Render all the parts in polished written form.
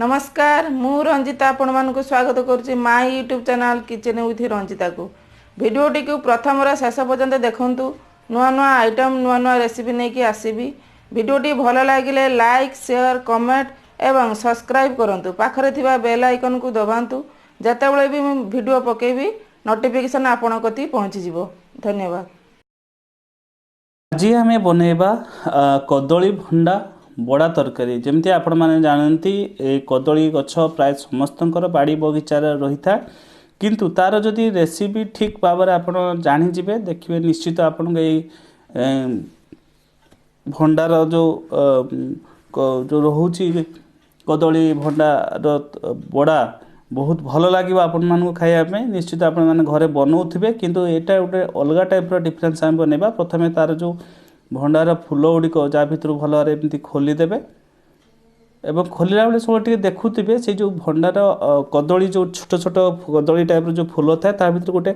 ନମସ୍କାର, ମୁଁ ରଞ୍ଜିତା ଆପଣମାନଙ୍କୁ ସ୍ୱାଗତ କରୁଛି my YouTube channel kitchen with ରଞ୍ଜିତାକୁ। ଭିଡ଼ିଓଟିକୁ ପ୍ରଥମରୁ ଶେଷ ପର୍ଯ୍ୟନ୍ତ ଦେଖନ୍ତୁ। ନୂଆ ନୂଆ ଆଇଟମ୍, ନୂଆ ନୂଆ ରେସିପି ନେଇକି ଆସିବି। ଭିଡ଼ିଓଟି ଭଲ ଲାଗିଲେ ଲାଇକ୍, ସେୟାର, କମେଣ୍ଟ ଏବଂ ସବସ୍କ୍ରାଇବ୍ କରନ୍ତୁ। ପାଖରେ ଥିବା ବେଲ୍ ଆଇକନ୍କୁ ଦବାନ୍ତୁ। ଯେତେବେଳେ ବି ମୁଁ ଭିଡ଼ିଓ ପକାଇବି, ନୋଟିଫିକେସନ୍ ଆପଣଙ୍କ କତିକି ପହଞ୍ଚିଯିବ। ଧନ୍ୟବାଦ। ଆଜି ଆମେ ବନେଇବା କଦଳୀ ଭଣ୍ଡା ବଡ଼ା ତରକାରୀ। ଯେମିତି ଆପଣମାନେ ଜାଣନ୍ତି, ଏ କଦଳୀ ଗଛ ପ୍ରାୟ ସମସ୍ତଙ୍କର ବାଡ଼ି ବଗିଚାରେ ରହିଥାଏ। କିନ୍ତୁ ତାର ଯଦି ରେସିପି ଠିକ୍ ଭାବରେ ଆପଣ ଜାଣିଯିବେ, ଦେଖିବେ ନିଶ୍ଚିତ ଆପଣଙ୍କୁ ଏଇ ଭଣ୍ଡାର ଯେଉଁ ଯେଉଁ ରହୁଛି, କଦଳୀ ଭଣ୍ଡାର ବଡ଼ା ବହୁତ ଭଲ ଲାଗିବ ଆପଣମାନଙ୍କୁ ଖାଇବା ପାଇଁ। ନିଶ୍ଚିତ ଆପଣମାନେ ଘରେ ବନଉଥିବେ, କିନ୍ତୁ ଏଇଟା ଗୋଟେ ଅଲଗା ଟାଇପ୍ର ଡିଫରେନ୍ସ ଆମେ ବନେଇବା। ପ୍ରଥମେ ତାର ଯେଉଁ ଭଣ୍ଡାର ଫୁଲ ଗୁଡ଼ିକ, ଯାହା ଭିତରୁ ଭଲ ଭାବରେ ଏମିତି ଖୋଲିଦେବେ ଏବଂ ଖୋଲିଲା ବେଳେ ସବୁବେଳେ ଟିକେ ଦେଖୁଥିବେ, ସେଇ ଯେଉଁ ଭଣ୍ଡାର କଦଳୀ, ଯେଉଁ ଛୋଟ ଛୋଟ କଦଳୀ ଟାଇପ୍ର ଯେଉଁ ଫୁଲ ଥାଏ, ତା ଭିତରେ ଗୋଟେ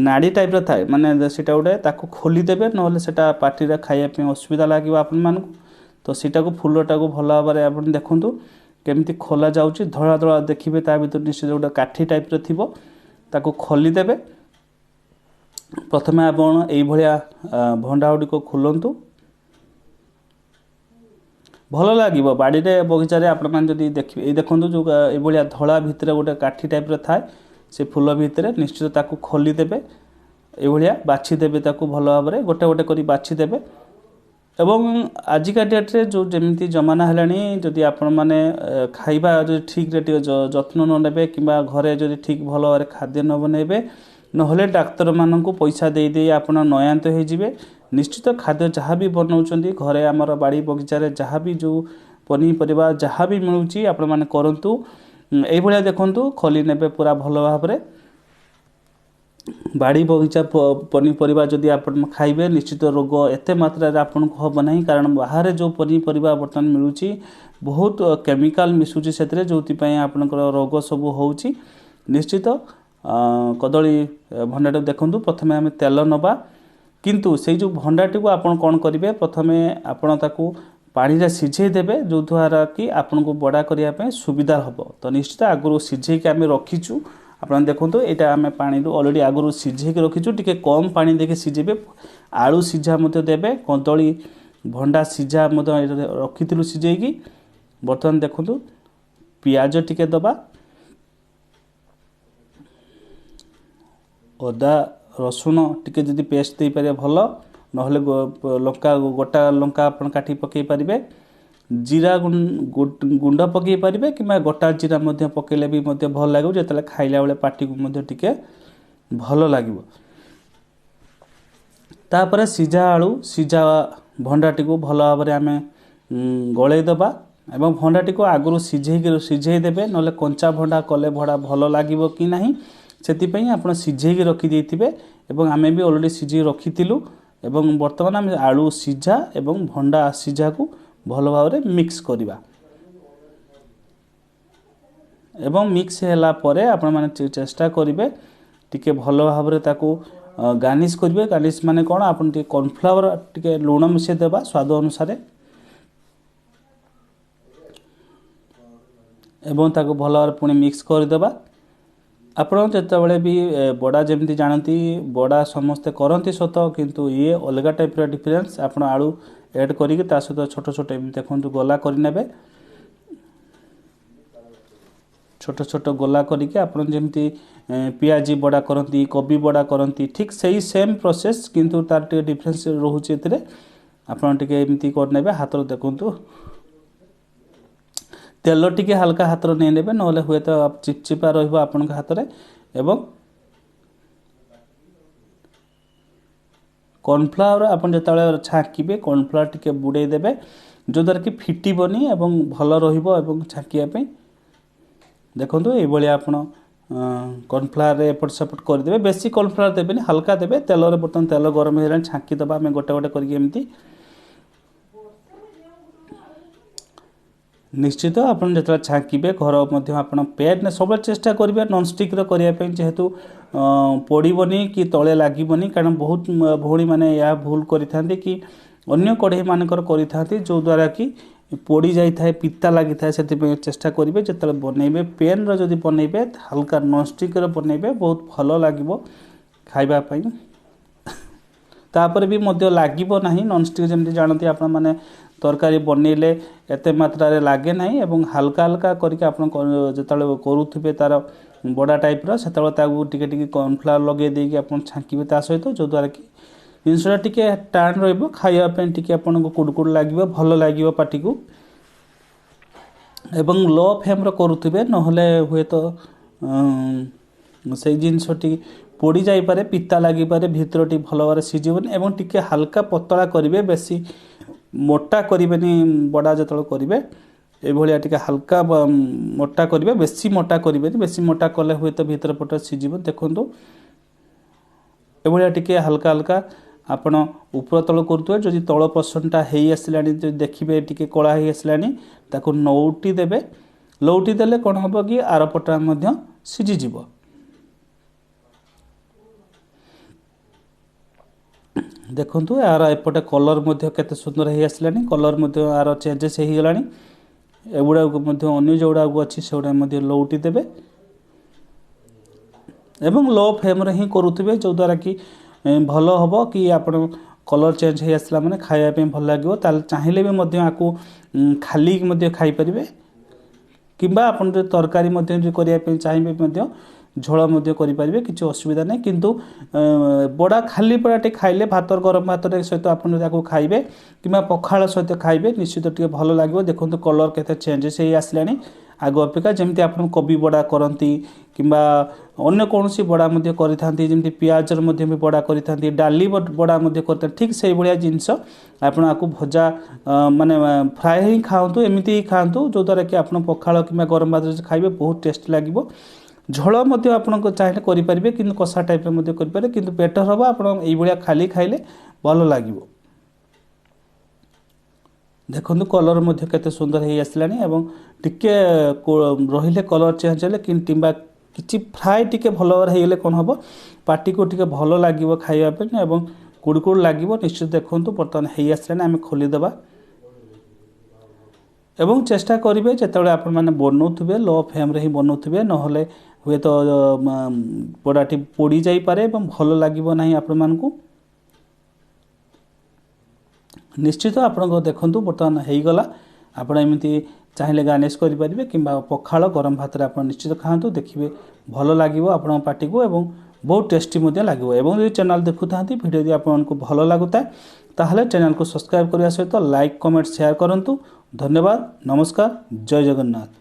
ନାଡ଼ି ଟାଇପ୍ର ଥାଏ, ମାନେ ସେଇଟା ଗୋଟେ, ତାକୁ ଖୋଲିଦେବେ। ନହେଲେ ସେଇଟା ପାଟିରେ ଖାଇବା ପାଇଁ ଅସୁବିଧା ଲାଗିବ ଆପଣମାନଙ୍କୁ। ତ ସେଇଟାକୁ, ଫୁଲଟାକୁ ଭଲ ଭାବରେ ଆପଣ ଦେଖନ୍ତୁ କେମିତି ଖୋଲା ଯାଉଛି। ଧଳା ଧଳା ଦେଖିବେ, ତା ଭିତରେ ନିଶ୍ଚିତ ଗୋଟେ କାଠି ଟାଇପ୍ର ଥିବ, ତାକୁ ଖୋଲିଦେବେ। ପ୍ରଥମେ ଆପଣ ଏଇଭଳିଆ ଭଣ୍ଡା ଗୁଡ଼ିକ ଖୋଲନ୍ତୁ, ଭଲ ଲାଗିବ। ବାଡ଼ିରେ ବଗିଚାରେ ଆପଣମାନେ ଯଦି ଦେଖିବେ, ଏଇ ଦେଖନ୍ତୁ, ଯେଉଁ ଏଇଭଳିଆ ଧଳା ଭିତରେ ଗୋଟେ କାଠି ଟାଇପ୍ର ଥାଏ ସେ ଫୁଲ ଭିତରେ, ନିଶ୍ଚିତ ତାକୁ ଖୋଲିଦେବେ। ଏଇଭଳିଆ ବାଛିଦେବେ ତାକୁ ଭଲ ଭାବରେ, ଗୋଟେ ଗୋଟେ କରି ବାଛିଦେବେ। ଏବଂ ଆଜିକା ଡେଟ୍ରେ ଯେଉଁ ଯେମିତି ଜମାନା ହେଲାଣି, ଯଦି ଆପଣମାନେ ଖାଇବା ଯଦି ଠିକ୍ରେ ଟିକେ ଯତ୍ନ ନ ନେବେ କିମ୍ବା ଘରେ ଯଦି ଠିକ୍ ଭଲ ଭାବରେ ଖାଦ୍ୟ ନ ବନେଇବେ, ନହେଲେ ଡାକ୍ତରମାନଙ୍କୁ ପଇସା ଦେଇ ଦେଇ ଆପଣ ନୟାନ୍ତ ହେଇଯିବେ। ନିଶ୍ଚିତ ଖାଦ୍ୟ ଯାହା ବି ବନାଉଛନ୍ତି ଘରେ, ଆମର ବାଡ଼ି ବଗିଚାରେ ଯାହା ବି ଯେଉଁ ପନିପରିବା ଯାହା ବି ମିଳୁଛି, ଆପଣମାନେ କରନ୍ତୁ। ଏଇଭଳିଆ ଦେଖନ୍ତୁ, ଖୋଲି ନେବେ ପୁରା ଭଲ ଭାବରେ। ବାଡ଼ି ବଗିଚା ପନିପରିବା ଯଦି ଆପଣ ଖାଇବେ, ନିଶ୍ଚିତ ରୋଗ ଏତେ ମାତ୍ରାରେ ଆପଣଙ୍କୁ ହେବ ନାହିଁ। କାରଣ ବାହାରେ ଯେଉଁ ପନିପରିବା ବର୍ତ୍ତମାନ ମିଳୁଛି, ବହୁତ କେମିକାଲ ମିଶୁଛି ସେଥିରେ, ଯେଉଁଥିପାଇଁ ଆପଣଙ୍କର ରୋଗ ସବୁ ହେଉଛି। ନିଶ୍ଚିତ କଦଳୀ ଭଣ୍ଡାଟାକୁ ଦେଖନ୍ତୁ। ପ୍ରଥମେ ଆମେ ତେଲ ନେବା, କିନ୍ତୁ ସେଇ ଯେଉଁ ଭଣ୍ଡାଟିକୁ ଆପଣ କ'ଣ କରିବେ, ପ୍ରଥମେ ଆପଣ ତାକୁ ପାଣିରେ ସିଝେଇ ଦେବେ, ଯେଉଁଦ୍ୱାରା କି ଆପଣଙ୍କୁ ବଡ଼ା କରିବା ପାଇଁ ସୁବିଧା ହେବ। ତ ନିଶ୍ଚିତ ଆଗରୁ ସିଝେଇକି ଆମେ ରଖିଛୁ। ଆପଣ ଦେଖନ୍ତୁ, ଏଇଟା ଆମେ ପାଣିରୁ ଅଲରେଡ଼ି ଆଗରୁ ସିଝେଇକି ରଖିଛୁ। ଟିକେ କମ୍ ପାଣି ଦେଇକି ସିଝେଇବେ। ଆଳୁ ସିଝା ମଧ୍ୟ ଦେବେ, କଦଳୀ ଭଣ୍ଡା ସିଝା ମଧ୍ୟ ରଖିଥିଲୁ ସିଝେଇକି। ବର୍ତ୍ତମାନ ଦେଖନ୍ତୁ, ପିଆଜ ଟିକେ ଦେବା, ଅଦା ରସୁଣ ଟିକେ ଯଦି ପେଷ୍ଟ ଦେଇପାରିବେ ଭଲ, ନହେଲେ ଲଙ୍କା, ଗୋଟା ଲଙ୍କା ଆପଣ କାଟିକି ପକାଇ ପାରିବେ। ଜିରା ଗୁଣ୍ଡ ପକାଇ ପାରିବେ କିମ୍ବା ଗୋଟା ଜିରା ମଧ୍ୟ ପକାଇଲେ ବି ମଧ୍ୟ ଭଲ ଲାଗିବ, ଯେତେବେଳେ ଖାଇଲା ବେଳେ ପାଟିକୁ ମଧ୍ୟ ଟିକେ ଭଲ ଲାଗିବ। ତାପରେ ସିଝା ଆଳୁ, ସିଝା ଭଣ୍ଡାଟିକୁ ଭଲ ଭାବରେ ଆମେ ଗଳେଇ ଦେବା ଏବଂ ଭଣ୍ଡାଟିକୁ ଆଗରୁ ସିଝେଇକି ସିଝେଇ ଦେବେ, ନହେଲେ କଞ୍ଚା ଭଣ୍ଡା କଲେ ଭଡ଼ା ଭଲ ଲାଗିବ କି ନାହିଁ। ସେଥିପାଇଁ ଆପଣ ସିଝେଇକି ରଖିଦେଇଥିବେ ଏବଂ ଆମେ ବି ଅଲରେଡ଼ି ସିଝେଇ ରଖିଥିଲୁ। ଏବଂ ବର୍ତ୍ତମାନ ଆମେ ଆଳୁ ସିଝା ଏବଂ ଭଣ୍ଡା ସିଝାକୁ ଭଲ ଭାବରେ ମିକ୍ସ କରିବା ଏବଂ ମିକ୍ସ ହେଲା ପରେ ଆପଣମାନେ ଚେଷ୍ଟା କରିବେ ଟିକେ ଭଲ ଭାବରେ ତାକୁ ଗାର୍ନିସ୍ କରିବେ। ଗାର୍ନିସ୍ ମାନେ କ'ଣ? ଆପଣ ଟିକେ କର୍ଣ୍ଣଫ୍ଲାୱାର, ଟିକେ ଲୁଣ ମିଶାଇ ଦେବା ସ୍ୱାଦ ଅନୁସାରେ ଏବଂ ତାକୁ ଭଲ ଭାବରେ ପୁଣି ମିକ୍ସ କରିଦେବା। ଆପଣ ଯେତେବେଳେ ବି ବଡ଼ା, ଯେମିତି ଜାଣନ୍ତି, ବଡ଼ା ସମସ୍ତେ କରନ୍ତି ସତ, କିନ୍ତୁ ଇଏ ଅଲଗା ଟାଇପ୍ର ଡିଫରେନ୍ସ। ଆପଣ ଆଳୁ ଏଡ଼୍ କରିକି ତା ସହିତ ଛୋଟ ଛୋଟ ଏମିତି ଦେଖନ୍ତୁ ଗୋଲା କରିନେବେ। ଛୋଟ ଛୋଟ ଗୋଲା କରିକି ଆପଣ ଯେମିତି ପିଆଜି ବଡ଼ା କରନ୍ତି, କୋବି ବଡ଼ା କରନ୍ତି, ଠିକ୍ ସେଇ ସେମ୍ ପ୍ରୋସେସ୍, କିନ୍ତୁ ତାର ଟିକେ ଡିଫରେନ୍ସ ରହୁଛି ଏଥିରେ। ଆପଣ ଟିକେ ଏମିତି କରିନେବେ ହାତରେ। ଦେଖନ୍ତୁ, ତେଲ ଟିକେ ହାଲକା ହାତରେ ନେଇନେବେ, ନହେଲେ ହୁଏତ ଚିପଚିପା ରହିବ ଆପଣଙ୍କ ହାତରେ। ଏବଂ କର୍ଣ୍ଣଫ୍ଲାୱାର ଆପଣ ଯେତେବେଳେ ଛାଙ୍କିବେ, କର୍ଣ୍ଣଫ୍ଲାୱାର ଟିକେ ବୁଡ଼େଇ ଦେବେ, ଯେଉଁଦ୍ୱାରା କି ଫିଟିବନି ଏବଂ ଭଲ ରହିବ ଏବଂ ଛାଙ୍କିବା ପାଇଁ। ଦେଖନ୍ତୁ, ଏଇଭଳିଆ ଆପଣ କର୍ଣ୍ଣଫ୍ଲାୱାରରେ ଏପଟ ସେପଟ କରିଦେବେ। ବେଶୀ କର୍ଣ୍ଣଫ୍ଲାୱାର ଦେବେନି, ହାଲକା ଦେବେ ତେଲରେ। ବର୍ତ୍ତମାନ ତେଲ ଗରମ ହେଇଗଲାଣି, ଛାଙ୍କି ଦେବା ଆମେ ଗୋଟେ ଗୋଟେ କରିକି ଏମିତି। ନିଶ୍ଚିତ ଆପଣ ଯେତେବେଳେ ଛାଙ୍କିବେ, ଘର ମଧ୍ୟ ଆପଣ ପ୍ୟାନ୍ ସବୁବେଳେ ଚେଷ୍ଟା କରିବେ ନନଷ୍ଟିକ୍ର କରିବା ପାଇଁ, ଯେହେତୁ ପୋଡ଼ିବନି କି ତଳେ ଲାଗିବନି। କାରଣ ବହୁତ ଭଉଣୀମାନେ ଏହା ଭୁଲ କରିଥାନ୍ତି କି ଅନ୍ୟ କଢ଼େଇମାନଙ୍କର କରିଥାନ୍ତି, ଯେଉଁଦ୍ୱାରା କି ପୋଡ଼ି ଯାଇଥାଏ, ପିତା ଲାଗିଥାଏ। ସେଥିପାଇଁ ଚେଷ୍ଟା କରିବେ ଯେତେବେଳେ ବନେଇବେ ପେନ୍ର ଯଦି ବନେଇବେ, ହାଲକା ନନଷ୍ଟିକ୍ର ବନେଇବେ, ବହୁତ ଭଲ ଲାଗିବ ଖାଇବା ପାଇଁ। ତାପରେ ବି ମଧ୍ୟ ଲାଗିବ ନାହିଁ। ନନଷ୍ଟିକ୍ ଯେମିତି ଜାଣନ୍ତି ଆପଣମାନେ, ତରକାରୀ ବନେଇଲେ ଏତେ ମାତ୍ରାରେ ଲାଗେ ନାହିଁ ଏବଂ ହାଲକା ହାଲକା କରିକି ଆପଣ ଯେତେବେଳେ କରୁଥିବେ ତା'ର ବଡ଼ା ଟାଇପ୍ର, ସେତେବେଳେ ତାକୁ ଟିକେ ଟିକେ କର୍ଣ୍ଣଫ୍ଲାୱାର ଲଗେଇ ଦେଇକି ଆପଣ ଛାଙ୍କିବେ ତା ସହିତ, ଯଦ୍ୱାରା କି ଜିନିଷଟା ଟିକେ ଟାଣ ରହିବ, ଖାଇବା ପାଇଁ ଟିକେ ଆପଣଙ୍କୁ କୁଡ଼ୁକୁଡ଼ୁ ଲାଗିବ, ଭଲ ଲାଗିବ ପାଟିକୁ। ଏବଂ ଲୋ ଫ୍ଲେମ୍ର କରୁଥିବେ, ନହେଲେ ହୁଏତ ସେଇ ଜିନିଷଟି ପୋଡ଼ି ଯାଇପାରେ, ପିତା ଲାଗିପାରେ, ଭିତରଟି ଭଲ ଭାବରେ ସିଝିବନି। ଏବଂ ଟିକେ ହାଲକା ପତଳା କରିବେ, ବେଶୀ ମୋଟା କରିବେନି। ବଡ଼ା ଯେତେବେଳେ କରିବେ ଏଇଭଳିଆ ଟିକେ ହାଲକା ମୋଟା କରିବେ, ବେଶୀ ମୋଟା କରିବେନି। ବେଶୀ ମୋଟା କଲେ ହୁଏତ ଭିତର ପଟ ସିଝିବ। ଦେଖନ୍ତୁ, ଏଭଳିଆ ଟିକେ ହାଲକା ହାଲକା ଆପଣ ଉପର ତଳ କରୁଥିବେ। ଯଦି ତଳ ପୋର୍ସନଟା ହେଇ ଆସିଲାଣି, ଯଦି ଦେଖିବେ ଟିକେ କଳା ହେଇ ଆସିଲାଣି, ତାକୁ ନଉଟି ଦେବେ। ଲଉଟି ଦେଲେ କ'ଣ ହେବ କି ଆର ପଟା ମଧ୍ୟ ସିଝିଯିବ। ଦେଖନ୍ତୁ, ଏହାର ଏପଟେ କଲର୍ ମଧ୍ୟ କେତେ ସୁନ୍ଦର ହେଇ ଆସିଲାଣି, କଲର୍ ମଧ୍ୟ ଆର ଚେଞ୍ଜେସ୍ ହେଇଗଲାଣି। ଏଗୁଡ଼ାକୁ ମଧ୍ୟ ଅନ୍ୟ ଯେଉଁଗୁଡ଼ାକ ଅଛି ସେଗୁଡ଼ା ମଧ୍ୟ ଲଉଟି ଦେବେ ଏବଂ ଲୋ ଫ୍ଲେମ୍ରେ ହିଁ କରୁଥିବେ, ଯେଉଁଦ୍ୱାରା କି ଭଲ ହେବ କି ଆପଣ କଲର୍ ଚେଞ୍ଜ ହେଇ ଆସିଲା ମାନେ ଖାଇବା ପାଇଁ ଭଲ ଲାଗିବ। ତାହେଲେ ଚାହିଁଲେ ବି ମଧ୍ୟ ଆକୁ ଖାଲି ମଧ୍ୟ ଖାଇପାରିବେ, କିମ୍ବା ଆପଣ ଯଦି ତରକାରୀ ମଧ୍ୟ ଯଦି କରିବା ପାଇଁ ଚାହିଁବେ ମଧ୍ୟ ଝୋଳ ମଧ୍ୟ କରିପାରିବେ, କିଛି ଅସୁବିଧା ନାହିଁ। କିନ୍ତୁ ବଡ଼ା ଖାଲି ବଡ଼ାଟି ଖାଇଲେ ଭାତ, ଗରମ ଭାତରେ ସହିତ ଆପଣ ତାକୁ ଖାଇବେ କିମ୍ବା ପଖାଳ ସହିତ ଖାଇବେ, ନିଶ୍ଚିତ ଟିକେ ଭଲ ଲାଗିବ। ଦେଖନ୍ତୁ, କଲର୍ କେତେ ଚେଞ୍ଜେସ୍ ହେଇ ଆସିଲାଣି ଆଗ ଅପେକ୍ଷା। ଯେମିତି ଆପଣ କୋବି ବଡ଼ା କରନ୍ତି କିମ୍ବା ଅନ୍ୟ କୌଣସି ବଡ଼ା ମଧ୍ୟ କରିଥାନ୍ତି, ଯେମିତି ପିଆଜର ମଧ୍ୟ ବି ବଡ଼ା କରିଥାନ୍ତି, ଡାଲି ବଡ଼ା ମଧ୍ୟ କରିଥାନ୍ତି, ଠିକ୍ ସେଇଭଳିଆ ଜିନିଷ ଆପଣ ଆକୁ ଭଜା ମାନେ ଫ୍ରାଏ ହିଁ ଖାଆନ୍ତୁ, ଏମିତି ହିଁ ଖାଆନ୍ତୁ, ଯେଉଁଦ୍ୱାରା କି ଆପଣ ପଖାଳ କିମ୍ବା ଗରମ ଭାତରେ ଖାଇବେ ବହୁତ ଟେଷ୍ଟ ଲାଗିବ। ଝୋଳ ମଧ୍ୟ ଆପଣଙ୍କ ଚାହିଁଲେ କରିପାରିବେ, କିନ୍ତୁ କଷା ଟାଇପ୍ର ମଧ୍ୟ କରିପାରିବେ, କିନ୍ତୁ ବେଟର୍ ହେବ ଆପଣ ଏଇଭଳିଆ ଖାଲି ଖାଇଲେ ଭଲ ଲାଗିବ। ଦେଖନ୍ତୁ, କଲର୍ ମଧ୍ୟ କେତେ ସୁନ୍ଦର ହେଇ ଆସିଲାଣି ଏବଂ ଟିକେ ରହିଲେ କଲର୍ ଚେଞ୍ଜ ହେଲେ କିମ୍ବା କିଛି ଫ୍ରାଏ ଟିକେ ଭଲ ଭାବରେ ହେଇଗଲେ କ'ଣ ହେବ, ପାଟିକୁ ଟିକେ ଭଲ ଲାଗିବ ଖାଇବା ପାଇଁ ଏବଂ କୁଡ଼ୁକୁଡ଼ୁ ଲାଗିବ ନିଶ୍ଚିତ। ଦେଖନ୍ତୁ, ବର୍ତ୍ତମାନ ହେଇ ଆସିଲାଣି, ଆମେ ଖୋଲିଦେବା। ଏବଂ ଚେଷ୍ଟା କରିବେ ଯେତେବେଳେ ଆପଣମାନେ ବନଉଥିବେ ଲୋ ଫ୍ଲେମ୍ରେ ହିଁ ବନଉଥିବେ, ନହେଲେ ହୁଏତ ବଡ଼ାଟି ପୋଡ଼ି ଯାଇପାରେ ଏବଂ ଭଲ ଲାଗିବ ନାହିଁ ଆପଣମାନଙ୍କୁ ନିଶ୍ଚିତ। ଆପଣଙ୍କ ଦେଖନ୍ତୁ, ବର୍ତ୍ତମାନ ହେଇଗଲା। ଆପଣ ଏମିତି ଚାହିଁଲେ ଗାର୍ନିସ୍ କରିପାରିବେ କିମ୍ବା ପଖାଳ ଗରମ ଭାତରେ ଆପଣ ନିଶ୍ଚିତ ଖାଆନ୍ତୁ, ଦେଖିବେ ଭଲ ଲାଗିବ ଆପଣଙ୍କ ପାଟିକୁ ଏବଂ ବହୁତ ଟେଷ୍ଟି ମଧ୍ୟ ଲାଗିବ। ଏବଂ ଯଦି ଚ୍ୟାନେଲ୍ ଦେଖୁଥାନ୍ତି, ଭିଡ଼ିଓ ଯଦି ଆପଣଙ୍କୁ ଭଲ ଲାଗୁଥାଏ, ତାହେଲେ ଚ୍ୟାନେଲକୁ ସବସ୍କ୍ରାଇବ୍ କରିବା ସହିତ ଲାଇକ୍, କମେଣ୍ଟ, ସେୟାର କରନ୍ତୁ। ଧନ୍ୟବାଦ, ନମସ୍କାର, ଜୟ ଜଗନ୍ନାଥ।